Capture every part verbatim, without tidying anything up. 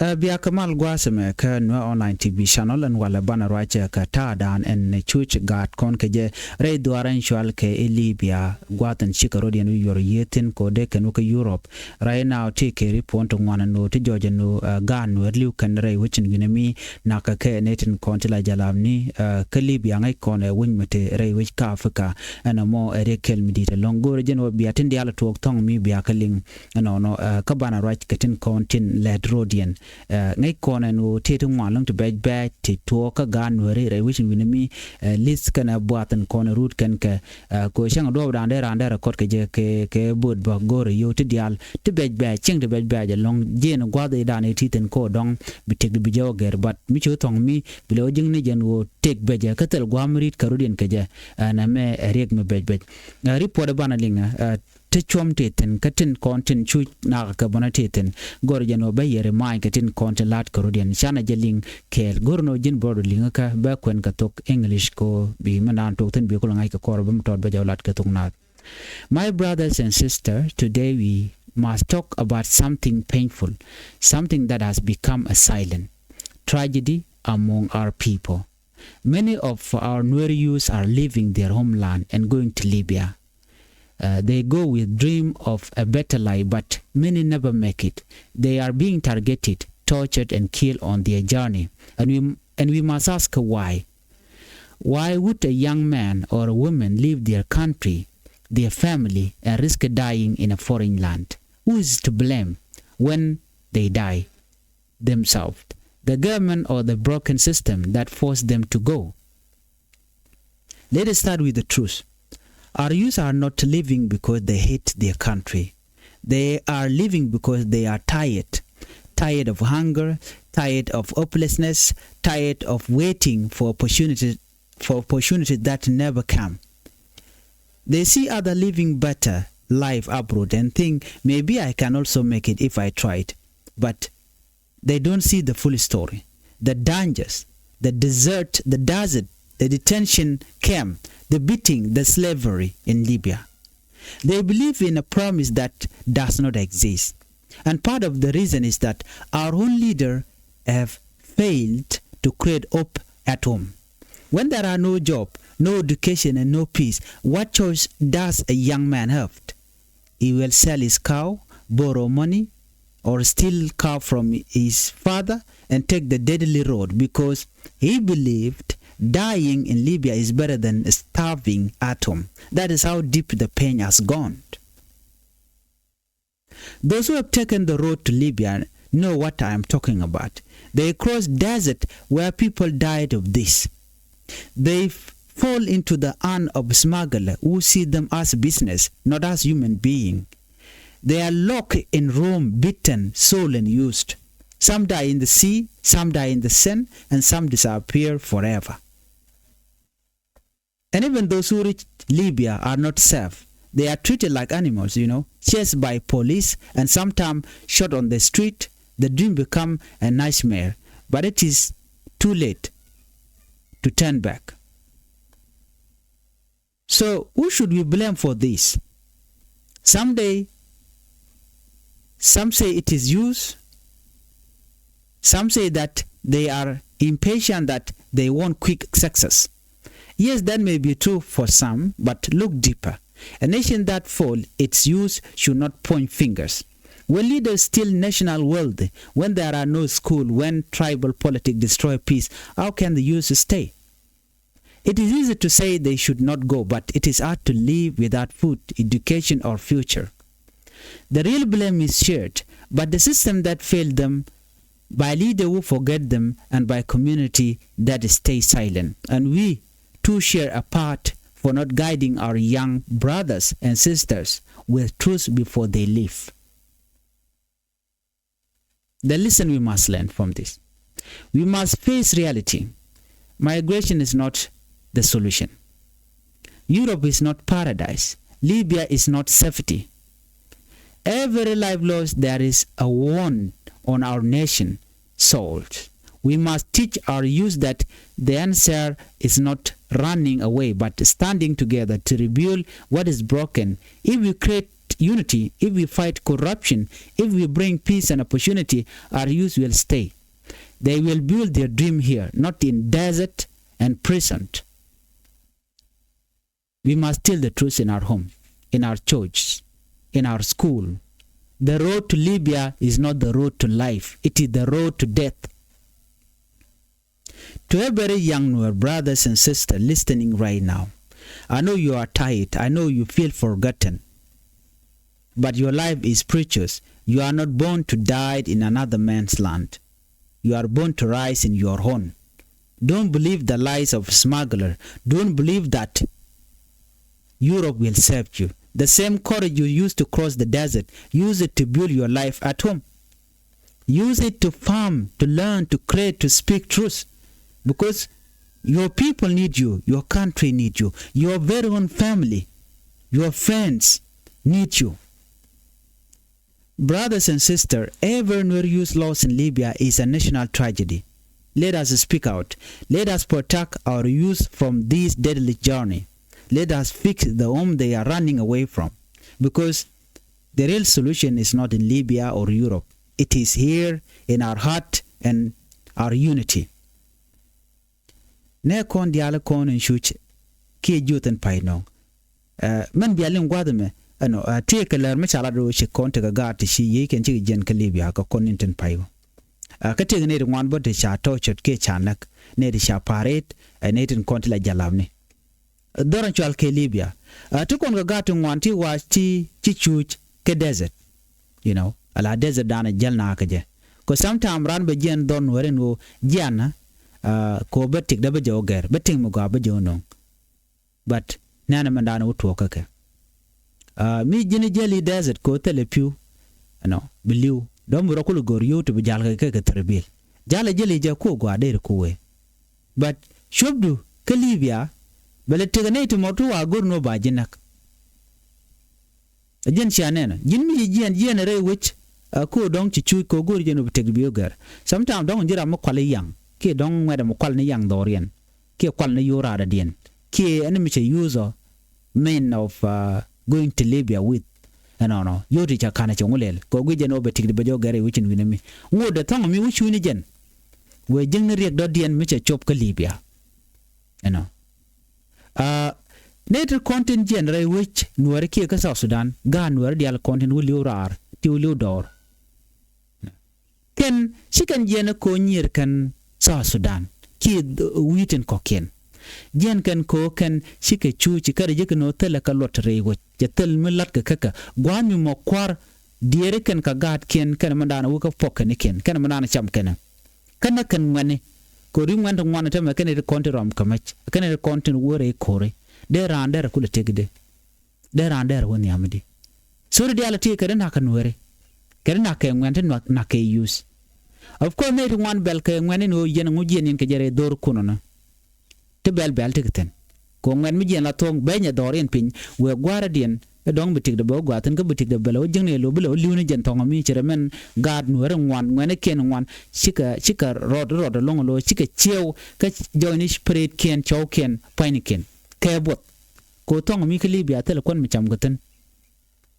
Ɛ, bia kɛ mal gua̱a̱th ɛmɛ kä Nuer Online T V channel ɛn walɛ banɛ ruacɛ kɛ ta̱a̱dan ɛn cuc gaat kɔn kɛ jɛ rɛy dhuaar ɛn cual kɛ i̱ Libya gua̱a̱th ɛn cikɛ rot yɛn wi̱i̱ yuɔr yiëë thi̱n kɛ ɣöö dee kɛn wä kä Europe. Right now ti kɛ ripuɔn ti ŋuan ɛn ɣöö ti jɔɔc ɛn ɣöö, ɛ, gaat Nuer li̱w kɛn rɛy wecin wi̱nɛ mi nakä kɛ nɛy tin kɔn ti la jalamni, ɛ, kä Libya ŋäc kɔn ɛ wec mi te rɛy wec kä Africa. Ɛn ɛmɔ ɛ riɛk kɛl mi di̱i̱t ɛlɔ̱ŋ go̱o̱rɛ jɛn ɣöö bia tin diaal tuɔɔk thɔ̱ŋ mi bia kä liŋ. Ɛnɔnɔ, ɛ, kä banɛ ruac kɛ tin kɔn tin lɛt rot yɛn. Ɛ, ŋäc kɔn ɛn ɣöö tëë ti ŋuan lɔ̱ŋ ti bɛc bɛc ti tuɔɔk kä gaat Nuääri rɛy wecin wi̱nɛ mi, ɛ, li̱th kɛnɛ buath in kɔn ɛ rut kɛn kɛ, ɛ, kɛ ɣöö cäŋ duɔɔp da̱a̱n dee raan dee rɛ kɔt kɛ jɛ kɛ, kɛ bööt bä go̱o̱rɛ yio̱w ti diaal ti bɛc bɛc cieŋ ti bɛc bɛc ɛlɔ̱ŋ jiɛn gua̱th i̱ da̱a̱n i̱ ti thi̱n kɛ ɣöö dɔ̱ŋ bi tëk di bi jɛ wä gɛr, but mi ci wä thɔ̱ŋ mi bi lɛ wä ji̱ŋ ni jɛn ɣöö tëk bɛc ɛ kä thil gua̱a̱m rit kɛ rot yɛn kɛ jɛ. Ɛ, nɛmɛ ɛ riɛk mi bɛc bɛc. Ɛ, ripuɔt ɛ banɛ liŋ ɛ, ɛ, ti cuɔ̱m ti thi̱n kä tin kɔn tin cu nakä kɛ bɔnɛ ti thi̱n. Gɔr jɛn ɣöö bä yɛ remind kɛ tin kɔn tin la̱t kɛ rot yɛn canɛ jɛ liŋ kɛɛl. Gɔr nɔ ji̱n bɔrɔ liŋ kä bä kuɛn kɛ thok English kɛ ɣöö bi mi naan tok thi̱n bi kulɛ ŋa̱c kɛ kɔr bä mi tɔt bä jɛ wä la̱t kɛ thok naath. My brothers and sisters, today we must talk about something painful, something that has become a silent tragedy among our people. Many of our Nuer youth are leaving their homeland and going to Libya. Uh, they go with dream of a better life, but many never make it. They are being targeted, tortured, and killed on their journey. And we, and we must ask why. Why would a young man or a woman leave their country, their family, and risk dying in a foreign land? Who is to blame when they die? Themselves, the government or the broken system that forced them to go? Let us start with the truth. Our youth are not leaving because they hate their country. They are leaving because they are tired. Tired of hunger, tired of hopelessness, tired of waiting for opportunity, for opportunity that never come. They see other living better life abroad and think, "Maybe I can also make it if I tried." But they don't see the full story. The dangers, the desert, the desert, the detention camp, the beating, the slavery in Libya. They believe in a promise that does not exist. And part of the reason is that our own leader have failed to create hope at home. When there are no job, no education and no peace, what choice does a young man have? He will sell his cow, borrow money, or steal cow from his father and take the deadly road because he believed dying in Libya is better than starving at home. That is how deep the pain has gone. Those who have taken the road to Libya know what I am talking about. They cross desert where people died of this. They f-, fall into the hand of smuggler who see them as business, not as human being. They are locked in room, beaten, sold and used. Some die in the sea, some die in the sand, and some disappear forever. And even those who reach Libya are not safe. They are treated like animals, you know, chased by police and sometimes shot on the street. The dream become a nightmare, but it is too late to turn back. So who should we blame for this? Some day, some say it is youth. Some say that they are impatient, that they want quick success. Yes, that may be true for some, but look deeper. A nation that fall, its youth should not point fingers. When leaders steal national wealth, when there are no school, when tribal politics destroy peace, how can the youth stay? It is easy to say they should not go, but it is hard to live without food, education, or future. The real blame is shared by the system that failed them, by leader who forget them, and by community that stay silent. And we too share a part for not guiding our young brothers and sisters with truth before they leave. The lesson we must learn from this. We must face reality. Migration is not the solution. Europe is not paradise. Libya is not safety. Every life lost, there is a wound on our nation souls. We must teach our youth that the answer is not running away, but standing together to rebuild what is broken. If we create unity, if we fight corruption, if we bring peace and opportunity, our youth will stay. They will build their dream here, not in desert and prison. We must tell the truth in our home, in our church, in our school. The road to Libya is not the road to life. It is the road to death. To every young Nuer brothers and sisters listening right now, I know you are tired. I know you feel forgotten. But your life is precious. You are not born to die in another man's land. You are born to rise in your own. Don't believe the lies of smuggler. Don't believe that Europe will save you. The same courage you used to cross the desert, use it to build your life at home. Use it to farm, to learn, to create, to speak truth. Because your people need you, your country need you, your very own family, your friends need you. Brothers and sisters, every Nuer youth lost in Libya is a national tragedy. Let us speak out. Let us protect our youth from this deadly journey. Let us fix the home they are running away from. Because the real solution is not in Libya or Europe. It is here in our heart and our unity. Nɛ kɔn diaal kɔn in cuc kiɛ jiöth in pay nɔŋ. Ɛ, mɛn bia liŋ gua̱th ɛmɛ ɛnɔ, ɛ, tëëkɛ lär mi ca lat ɣöö ci kɔn tekɛ gaat ti ci yiëëc kɛn cikɛ jiɛn kä Libya kɛ kɔn in tin pay ɣöö. Ɛ, kä tëëkɛ nɛy ti ŋuan bä ti ca tɔɔcɔt kiɛ ca näk, nɛy ti ca pa̱a̱r ret, ɛ, nɛy tin kɔn ti la jalapni. Dhɔr in cual kɛ Libya. Ɛ, ti kɔn kɛ gaat ti ŋuan ti wac ti ci cuc kɛ desert. You know, ala desert danɛ jäl na kä jɛ. Kɛ sometime ran bɛ jiɛn dhɔr Nuɛri ni ɣöö jiɛn, ɛ, kɛ ɣöö bä tik dee bä jɛ wä gɛr, bä tik mi gɔaa bä jɛ wä no̱o̱ŋ. But nɛnɛ mɛn da̱a̱n wä tuɔɔk kä kɛ. Ɛ, mi ji̱n jäli desert kɛ ɣöö thilɛ pi̱w. Ɛnɔ, bi li̱w. Dɔ̱ŋ bi rɔ kul go̱r yio̱w ti bi ja̱l kɛ kɛ kɛ thɛr bil. Ja̱lɛ jäli jɛ kuɔ gɔaa der kuɛ. But cuɔpdu kä Libya, bɛ lɛ tekɛ nɛy ti mɔ ti wa go̱r ni wä ba ji̱ näk. Ɛ ji̱n cia nɛnɛ. Ji̱n mi ci jiɛn, jiɛn rɛy wec, ɛ, ko̱o̱r dɔ̱ŋ ci cuuc ko̱o̱r go̱o̱r jɛn wä bi tek bi wä gɛr. Sometime dɔ̱ŋ ji̱ ram mi kual i̱ yaŋ. Kiɛ dɔ̱ŋ ŋuɛ̈t ɛmɛ kual ni yaŋ dhɔriɛn. Kiɛ kual ni yo̱o̱r raadädiɛn. Kiɛ ɛn mi cɛ use ɔ mean of, uh, going to Libya with. Ɛnɔnɔ. Yo̱o̱r ti ca ka̱n ɛ cɛ ŋu lɛl. Kɛ ɣöö guic jɛn ɣöö bɛ tik di bɛ jɔk gɛr rɛy wec in wi̱n ɛmi. Ŋot dee thɔ̱ŋ mi wä cuuni jɛn. Wëë jiäkni riɛk dɔ̱diɛn mi cɛ cop kä Libya. Ɛnɔ. Aa, nɛy ti kɔn tin jiɛn rɛy wec Nuääri kiɛ kä South Sudan, gaat Nuääri diaal kɔn tin wä li̱w raar, ti wä li̱w dɔɔr. Kɛn ci kɛn jiɛn ɛ ko̱ nyier kɛn South Sudan kiɛ wi̱i̱ tin kɔ̱kiɛn. Jiɛn kɛn ko̱ kɛn cikɛ cuuci kä rɛy jek ni wä thilɛ kɛ luɔt rɛy wec, cɛ thil mi la̱tkɛ kä kɛ. Gua̱a̱th mi mɔ kua̱r diɛɛri kɛn kɛ gaatkiɛn kɛn mɛn daanɛ wä kä puɔ̱k kɛn ikiɛn, kɛn mɛn daanɛ cam kɛn. Kä nɛ kɛn ŋuɛ̈ni. Kɛ ɣöö ri ŋuɛ̈n ti ŋuan täämɛ kɛn ri kɔn tin rɔm kä mec, kɛn ri kɔn tin wä rɛy ko̱ri. Dee raan derɛ kulɛ tëkdi. Dee raan derɛ wä nhiamdi. Thori diaal ti kɛ ri nak kɛ Nuääri. Kɛ ri nak kɛ ŋuɛ̈n ti nak kɛ use. Of course nɛy ti ŋuan bɛl kɛ ŋuɛ̈ni ni ɣöö yɛn ŋu jiɛn yɛn kɛ jɛ rɛy dho̱r kunɔnä. Ti bɛl bɛl ti kɛ thi̱n. Kɛ ɣöö ŋuɛ̈n mi jiɛn la thuɔ̱k bɛny ɛ dhɔriɛn piny, wëë gua̱a̱rädiɛn, ɛ dɔ̱ŋ bi tikdɛ bɛ wä gua̱a̱th thi̱n kä bi tikdɛ bɛ lɛ wä jiäkni ɛ lo̱ bi lɛ wä li̱wni jɛn thɔ̱ŋ mi ci rɛ mɛn gaat Nuääri ŋuan, ŋuɛ̈nikiɛn ŋuan, cikɛ, cikɛ rɔɔd, rɔɔd ɛlɔ̱ŋ lo̱, cikɛ ciɛw, kä join i̱ parade kiɛn, cɔwkiɛn, pa̱nynikiɛn. Kɛ buɔth. Kɛ ɣöö thɔ̱ŋ mi kä Libya thilɛ kuän mi cam kɛ thi̱n.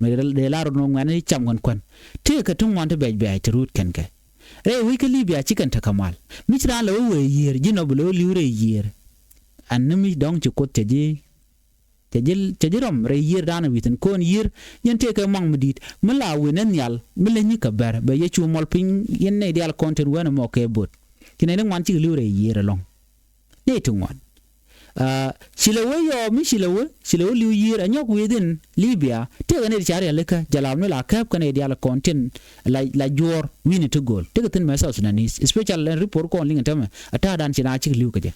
Mi dee lar rot ni ŋuɛ̈ni cam kɛn kuän. Tëëkɛ ti ŋuan ti bɛc bɛ̈ɛ̈c ti ruut kɛn kɛ. Rɛy wec kä Libya ci kɛn tekɛ mal. Mi ci raan lɛ wä wëë yiër, ji̱n ɔ bi lɛ wä li̱w rɛy yiër. Ɛn ni mi dɔ̱ŋ ci Kuoth cɛ ji̱, cɛ ji̱, cɛ ji̱ rɔm rɛy yiër daanɛ wi̱i̱ thi̱n. Kɔn yiër, yɛn tëëkɛ maŋ mi di̱i̱t. Mi la wi̱n ɛ nhial, mi leny kɛ bɛr, bɛ Yecu mɔl piny, yɛn nɛy diaal kɔn tin wänɛ mɔ kɛ bo̱t. Ci nɛy ni ŋuan cikɛ li̱w rɛy yiër ɛlɔ̱ŋ. Nɛy ti ŋuan. Aa, ci lɛ wee yɔɔ mi ci lɛ wee, ci lɛ wee li̱w yiër ɛ nyɔk within Libya. Tëëkɛ nɛy ti ca rialikä, jalap ni la kääp kä nɛy diaal kɔn tin la, la juɔ̱ɔ̱r wi̱ni ti go̱o̱l. Tëëkɛ thi̱n mɛ South Sudanese, especially ɛn report kɔn liŋ täämɛ, ɛ ta̱a̱dan ci na cik li̱w kä jɛ.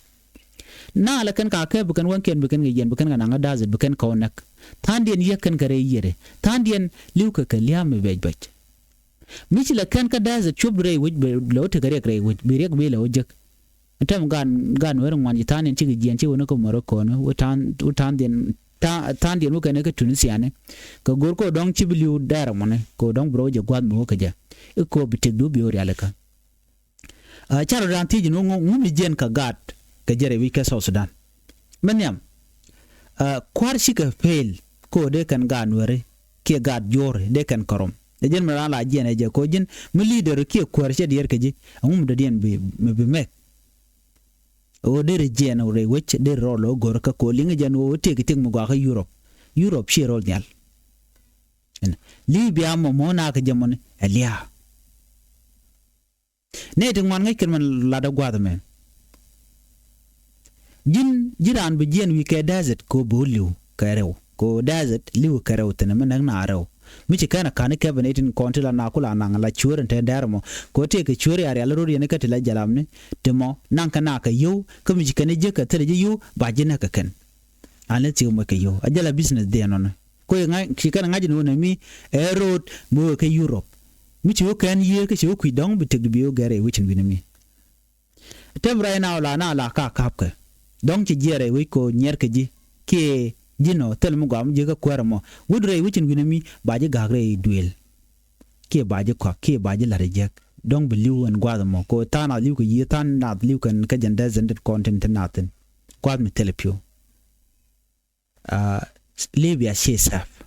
Na lɛ kɛn ka kääp bi kɛn wäŋkiɛn bi kɛn kɛ yiɛn, bi kɛn kɛ naŋ ɛ da̱a̱th, bi kɛn kɛ wä näk. Tha̱a̱ŋdiɛn yiëk kɛn kɛ rɛy yiëri. Tha̱a̱ŋdiɛn li̱w kɛ kɛ lia̱a̱m mi bɛc bɛc. Mi ci lɛ kɛn kä da̱a̱th cuɔp rɛy wec, bi lɛ wä tekɛ riɛk rɛy wec, bi riɛk bi lɛ wä jek. Täämɛ gaat, gaat Nuääri ŋuan ci tha̱a̱ŋdiɛn cikɛ jiɛn ci wä ni kä Morocco ni, wä tha̱a̱ŋ, wä tha̱a̱ŋdiɛn, tha̱a̱ŋdiɛn wä kɛn kä Tunisiani. Kɛ go̱r kɛ wä dɔ̱ŋ ci bi li̱w dɛɛr ɛmɔni, kɛ wä dɔ̱ŋ bi rɔ wä jɛ gua̱th mi wä kɛ jɛ. I̱ kɛ wä bi tëkdu bi wä rialikä. Aa, ca rɔ raan thiec ni ŋu, ŋu mi jiɛn kɛ gaat kɛ jɛ rɛy wi̱c kɛ South Sudan. Mi nhiam, aa, kua̱r cikɛ fail kɛ wä dee kɛn gaat Nuääri kiɛ gaat juɔ̱ɔ̱ri dee kɛn kɔrɔm. Ɛ jɛn mi raan la jiɛn ɛ jɛ kɛ ɣöö ji̱n mi leader kiɛ kuäär cɛ diɛɛr kɛ ji̱, ɛŋu mi dɔ̱diɛn bi, mi bi mɛk? Ɣöö deri jiɛn rɛy wec, deri rɔɔdɛ lɔ go̱r kä kɛ ɣöö liŋ jɛn ɣöö tëëkɛ tëk mi gɔaa kä Europe. Europe ciɛ rɔɔdɛ nhial. Ɛn Libya mɔ, mɔ na kɛ jɛ mɔni ɛ lia̱a̱. Nɛy ti ŋuan ŋäc kɛn mɛn latdä gua̱a̱th ɛmɛ. Ji̱n, ji̱n raan bi jiɛn wi̱i̱ kɛ desert kɛ ɣöö bi wä li̱w kɛ rɛw. Kɛ ɣöö desert li̱w kɛ rɛw thi̱n ɛmɛ näk na rɛw. Mi ci kɛn a ka̱n i̱ kɛpɛ nɛy tin kɔn ti la na ku la naŋ la cueer in te dɛr ɛmɔ. Kɛ ɣöö tëëkɛ cueer a rial rot yɛn ikä ti la jalamni. Ti mɔ naŋ kɛ na kɛ yio̱w, kä mi ci kɛn i̱ jiäk kɛ thilɛ ji̱ yio̱w, ba ji̱ näk kɛ kɛn. An lɛ thiek mɔc kɛ yio̱w. A jɛ la business dhiɛn nɔnɔ. Kɛ ɣöö ŋa̱c, ci kɛn ŋa̱c ni ɣöö nɛ mi ɛ road mi wee kä Europe. Mi ci wä kɛn yiëë kä ci wä kui̱ dɔ̱ŋ bi tëk di bi wä gɛr rɛy wec in wi̱n mi. Tɛm right now la na la ka ka̱pkɛ. Dɔ̱ŋ ci jiɛɛr rɛy wec kɛ ɣöö nyiɛrkɛ ji̱ kiɛ ji̱n ɔ thil mi gɔaa mi ji̱ kä kuäär ɛmɔ. Wut rɛy wec in wi̱n mi ba ji̱ ga̱a̱k rɛy duëël. Kiɛ ba ji̱ kɔak kiɛ ba ji̱ la̱t ɛ jiäk. Dɔ̱ŋ bi li̱w ɛn gua̱a̱th ɛmɔ kɛ ɣöö tha̱a̱ŋ nath li̱w kɛ yiëë, tha̱a̱ŋ nath li̱w kɛn kä jɛn dee zended kɔn tin te nath thi̱n. Gua̱a̱th mi thilɛ pi̱w. Aa, Libya ciɛ safe.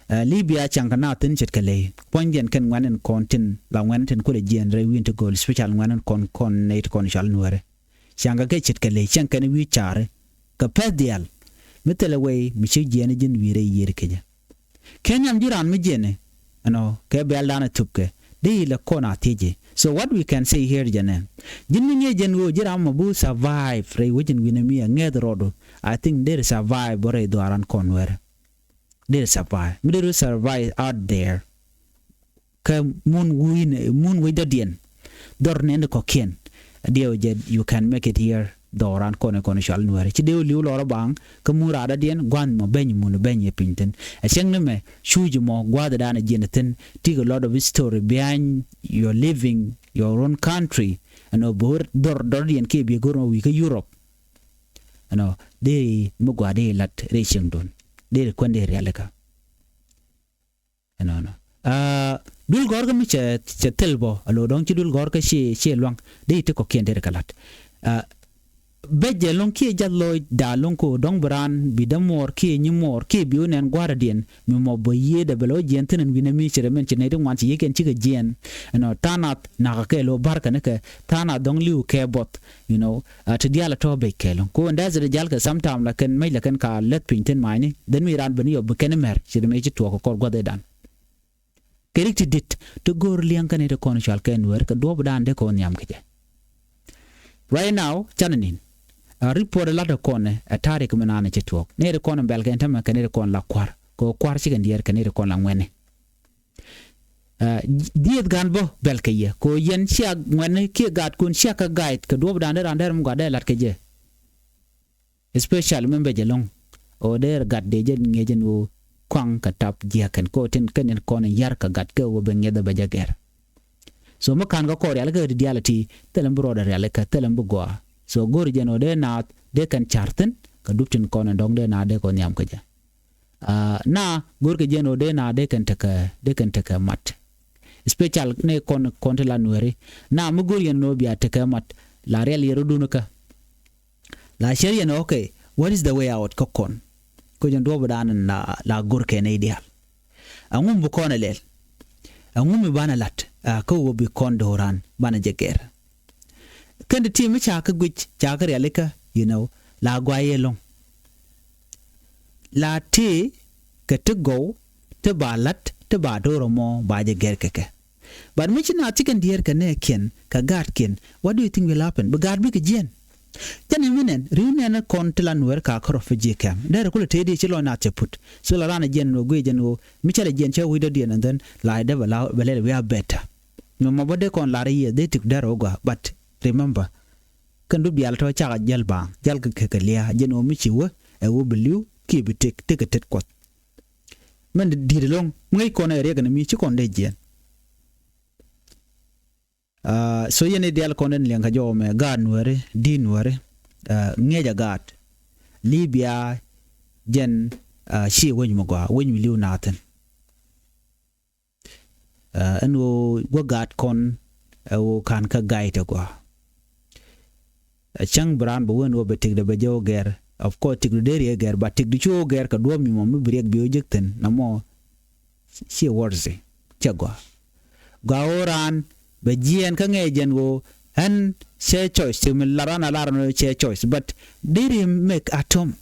Aa, Libia ca̱ŋ kɛ naath thi̱n ce̱tkɛ ley. Puɔ̱nydiɛn kɛn ŋuɛ̈tni kɔn tin la ŋuɛ̈tni tin kulɛ jiɛɛn rɛy wi̱i̱n ti go̱o̱l, special ŋuɛ̈tni kɔn, kɔn nɛy ti kɔn cɔal Nuääri. Ca̱ŋ kɛ kɛ ce̱tkɛ ley, cäŋ kɛn wi̱i̱ ca̱ri kɛ pɛ̈th diaal. Mi thilɛ wei mi ci jiɛɛn ji̱n wi̱i̱ rɛy yiëër kecä. Kɛ nhiam ji̱ raan mi jiɛni, you know, kɛ bɛ̈ldan a thupkɛ, dee ilɛ kɔn a thiec i̱. So what we can say here jɛnɛ, ji̱n mi ŋi̱eec jɛn ɣöö ji̱ ram mɔ bi survive rɛy wec in wi̱n mi a ŋɛth rɔɔdu. I think deri survive bä rɛy dhuaaran kɔn wɛrɛ. Deri survive. Mi deri survive out there. Kä mun wi̱i̱n, mun wec dɔ̱diɛn. Dhɔr nɛn di kɔ̱kiɛn. Diɛw jɛ, you can make it here. Dhɔran kɔn kɔn cual Nuääri. Ci dee wä li̱w lɔrä baŋ, kä mun raadädiɛn, gua̱n mɔ beny mun beny yɛ piny thi̱n. Ɛ cäŋ ni mɛ, cuuc mɔ gua̱a̱th dan jiɛn thi̱n, tik a lot of history behind your living, your own country. Ɛn ɔ bo̱o̱r dhɔr dɔ̱diɛn kiɛ biɛ go̱r mɔ wi̱i̱ kä Europe. Ɛn ɔ, dee mi gua̱a̱th dee lat rɛy cieŋdun. Dee kuɛn dee rialikä. Ɛnɔnɔ. Aa, duel gɔ̱rkä mi cɛ, cɛ thil bɔ, a lo̱ dɔ̱ŋ ci duel gɔ̱rkä ci, ci luaŋ, dee ti kɔ̱kiɛn dee ri kɛ la̱t. Aa, bɛc jɛ lo̱ŋ kiɛ jath lɔc da̱a̱ lo̱ŋ ko dɔ̱ŋ bi raan, bi dämuɔɔr kiɛ nyimuɔɔr kiɛ bi wä nɛn gua̱a̱rädiɛn, mi mɔ bä yiëëdɛ bɛ lɔ jiɛɛn thi̱n ɛn wi̱n ɛmi ci rɛ mɛn ci nɛy ti ŋuan ci yiëëkiɛn cikɛ jiɛɛn. Ɛnɔ, tha̱a̱ŋ nath nakä kɛ lo̱ ba̱rkä nikɛ, tha̱a̱ŋ nath dɔ̱ŋ li̱w kɛ buɔth, you know, a ti diaal a tɔ̱ bec kɛɛl. Ko ɛn dee zet jal kɛ sometime la kɛn mec la kɛn ka leth piny thi̱n ma̱a̱cni. Then mi raan ben yɔ bi kɛn mɛr ci ri mec ci tuɔɔk kɛ kɔr gua̱th ëëdan. Kɛ rik ti dit ti go̱o̱r liɛŋ kɛn iti kɔn cual kɛ Nuäär kɛ duɔ̱ɔ̱pdan dee kɔn nhiam kɛ jɛ. Right now canɛ ni̱n. A report lat ɛ kɔn ɛ tarik mi naan ci tuɔɔk. Ni iti kɔn bɛl kɛn tämɛ kɛn iti kɔn la kua̱r. Kɛ kua̱r cikɛn diɛɛr kɛn iti kɔn la ŋuɛni. Ɛ, dhieth ga̱n bä bɛl kɛ yɛ kɛ ɣöö yɛn cia ŋuɛ̈tni kiɛ gaatkun cia kɛ guide kɛ duɔ̱ɔ̱pdan dee raan dee ram gua̱a̱r dee lat kɛ jɛ. Especially mi bɛ jɛ lo̱ŋ ɣöö dee gat dee jɛ ŋi̱eec ɛn ɣöö kɔaŋ kɛ tap jiäkɛn kɛ ɣöö tin kɛn in kɔn in ya̱r kɛ gat kɛ ɣöö bɛ ŋi̱eth ɛ bɛ jɛ gɛr. So mi ka̱n kɛ kɔn rialikä ti diaal ɛ ti thilɛ mi bi rɔɔdɛ rialikä thilɛ mi bi gɔaa. So go̱o̱ri jɛn ɣöö dee naath dee kɛn ca̱r thi̱n kɛ dup tin kɔn in dɔ̱ŋ dee naath dee kɔn nhiam kɛ jɛ. Aa, na go̱rkɛ jiɛn ɣöö dee na dee kɛn tekɛ, dee kɛn tekɛ mat. Special ni kɔn, kɔn ti la Nuääri. Na mi go̱r yɛn ɣöö bia tekɛ mat la riɛl yɛ rɔ̱dun kä. La cär yɛn, okay, what is the way out kä kɔn? Kä jɛn duɔ̱ɔ̱pdan la, la go̱rkɛ nɛy diaal. Ɛŋu mi bi kɔn ɛ lɛl? Ɛŋu mi banɛ la̱t, aa, kä ɣöö bi kɔn do̱ran banɛ jɛ gɛr? Kɛn ti ti mi ca kä guic ca kä rialikä, you know, la guay ɛlɔ̱ŋ. La ti kɛ ti gɔw ti ba la̱t ti ba do̱r ɛmɔ ba jɛ gɛr kɛ kɛ. But mi ci na ti kɛn diɛɛr kɛ nɛɛkiɛn kɛ gaatkiɛn, what do you think will happen? Bi gaat bikɛ jiɛn. Jɛn ɛmɛ nɛn ri̱w nɛn kɔn ti la Nuäär ka kä refugee camp. Dee rɛ kulɛ tëë di ci lɔc na cɛ put. So la ran ɛ jiɛn nɔ guic jɛn ɣöö mi cɛ lɛ jiɛn cɛ wi̱cdɔ̱diɛn and then la dee bɛ la bɛ lɛl wi̱i̱ a better. Mɛ mɔ bä dee kɔn lar i̱ yɛ dee tik dɛr ɔ gɔaa, but remember, kɛn du bial tɔ cakɛ jäl baaŋ, jäl kɛ kɛ lia̱a̱, jɛn ɣöö mi ci wä ɛ ɣöö bi li̱w kiɛ bi tëk, tëk kɛ tet kuɔth. Mɛn di̱t ɛlɔ̱ŋ mi ŋäc kɔn ɛ riɛk ɛn mi ci kɔn dee jiɛn. Aa, so yɛn i̱ diaal kɔn in liɛŋ kɛ jɔw mɛ gaat Nuääri, di̱t Nuääri, aa, ŋi̱eec ɛ gaat. Libia jɛn, aa, ci wec mi gɔaa, wec mi li̱w naath thi̱n. Aa, ɛn ɣöö wä gaat kɔn ɛ ɣöö ka̱n kä guide ɛ gɔaa. Ɛ cäŋ bi raan bɛ wen ɣöö bɛ tikdɛ bɛ jɛ wä gɛr. Of course tikdu dee riɛk gɛr, but tikdu ci wä gɛr kɛ duɔ̱ɔ̱p mi mɔ mi bi riɛk bi wä jek thi̱n. Nɔmɔ Ciɛ worthy. Cɛ gɔaa. Gɔaa ɣöö raan bɛ jiɛɛn kä ŋɛɛ jɛn ɣöö ɛn cɛ choice, ti mi lar an a lar ni cɛ choice, but did he make at home?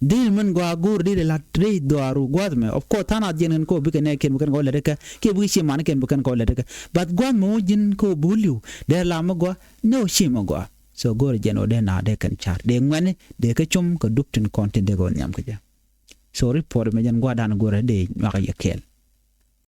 Did min gɔaa go̱o̱r did lat rɛy dhuaaru gua̱th mɛ? Of course tha̱a̱ŋ a jiɛn kɛn kɛ ɣöö bikɛ nɛɛkiɛn bi kɛn kɛ wä lät kä kiɛ bikɛ ciɛ man kɛn bi kɛn kɛ wä lät kä, but gua̱th mɛ wä ji̱n kɛ ɣöö bi wä li̱w dee la mi gɔaa, no, ciɛ mi gɔaa. So go̱o̱r jɛn ɣöö dee na dee kɛn car dee ŋuɛni dee kä com kɛ dup tin kɔn tin dee kɛ wä nhiam kä jɛ. So report mɛ jɛn gua̱dan go̱o̱rɛ dee nyuak yɛ kɛɛl.